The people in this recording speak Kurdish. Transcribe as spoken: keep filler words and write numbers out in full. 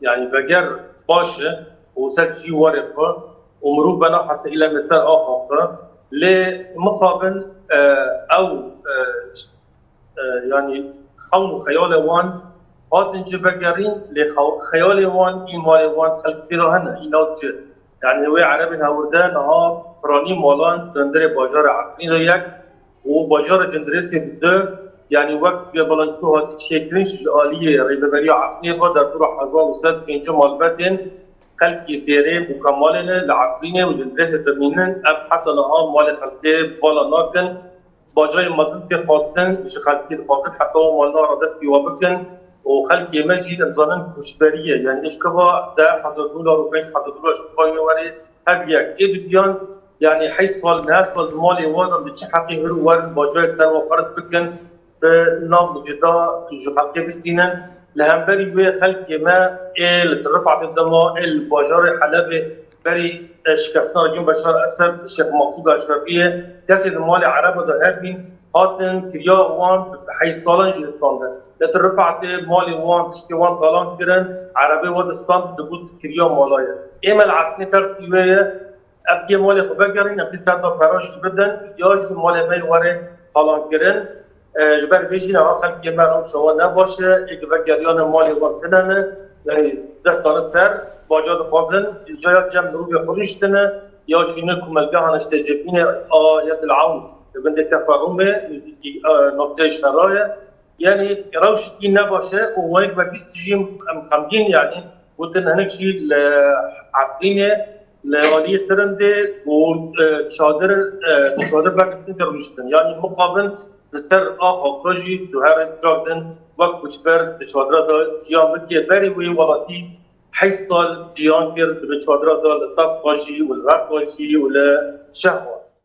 Yani veger baş e û ser cî warê xwe û mirov bena hesîleme ser axa xwe. Lê mixabin, e, ew, e, e, yani xewn û xeyalê wan hatin ci vegerîn, lê xew-, xeyalê wan, î malê wan xelk pê re hene, î nav ci. Yani wê erebên hewirde niha piranî malan di hundirê bajarê Efrînê de yek û bajarê Cindirêsê bi du, yani wek balanço hatî çêkirin ji aliyê Rêveberiya Efrînê ve derdora hezar û sed pêncî malbetên xelkê Dêrê û Kemalê ne li Efrînê û Cindirêsê dimînin, ev heta niha malê xelkê vala nakin. Bajarê mezin tê xwestin, ji xelkê dixwazin heta wan malna re dest pê wa bikin û xelkê me jî em zanin koçberî ye. Yani êşkiva deh hezar dolar û pênc hezar dolar ji xwe wê werê hev yek. Ê didiyan, yani heyş sal, neh sal di malê wan de bi çi heqî hir û werin bajarê ser wan ferz bikin, bi nav û cida ji xelkê bistînin. Li hemberî wê xelkê me ê li Rifatê dema, ê li bajarê Helebê berî, e, şikestina rejîm Beşar Esed, Şêx Maqsûd Eşrefiyê, kesê di malê Ereba de hebîn, hatin kiriya wan heyş salan jî distandin. Li Rifatê malê wan, tiştê wan talan kirin, Erebê wan distand, digot kiriya mala ye. Ê me li Efrînê tersî wê ye, ev yê malê xwe vegerîn, em pê ser de pera jî bidin, ya jî malê me yê were talan kirin. E, ji ber vê jî niha xelkê me rewşa wan ne baş e, ê ki vegeriyane malê wan tine ne, yani destane ser, baca dixwazin, caya cem mirovê xwe rûştine, ya çûne komelgehan işte cebîne a Yedil Awn, li bin Kefa Rûmê, nêzîkî, e, navçeyê Şera ye. Yani rewşekî ne baş e û wek me bîst jî em xemgîn, yani gotin hinek jî li Efrînê, li aliyê Tirindê û, e, çadir, e, çadir bergirtin de rûştin. Yani mixabin li ser axa xwe jî tu her car din wek koçber di çadira de jiyan bike. Berî wê welatî heyş sal jiyan kir, di bin çadira de li tev xwe jî û li ver xwe jî û li şeh xwe.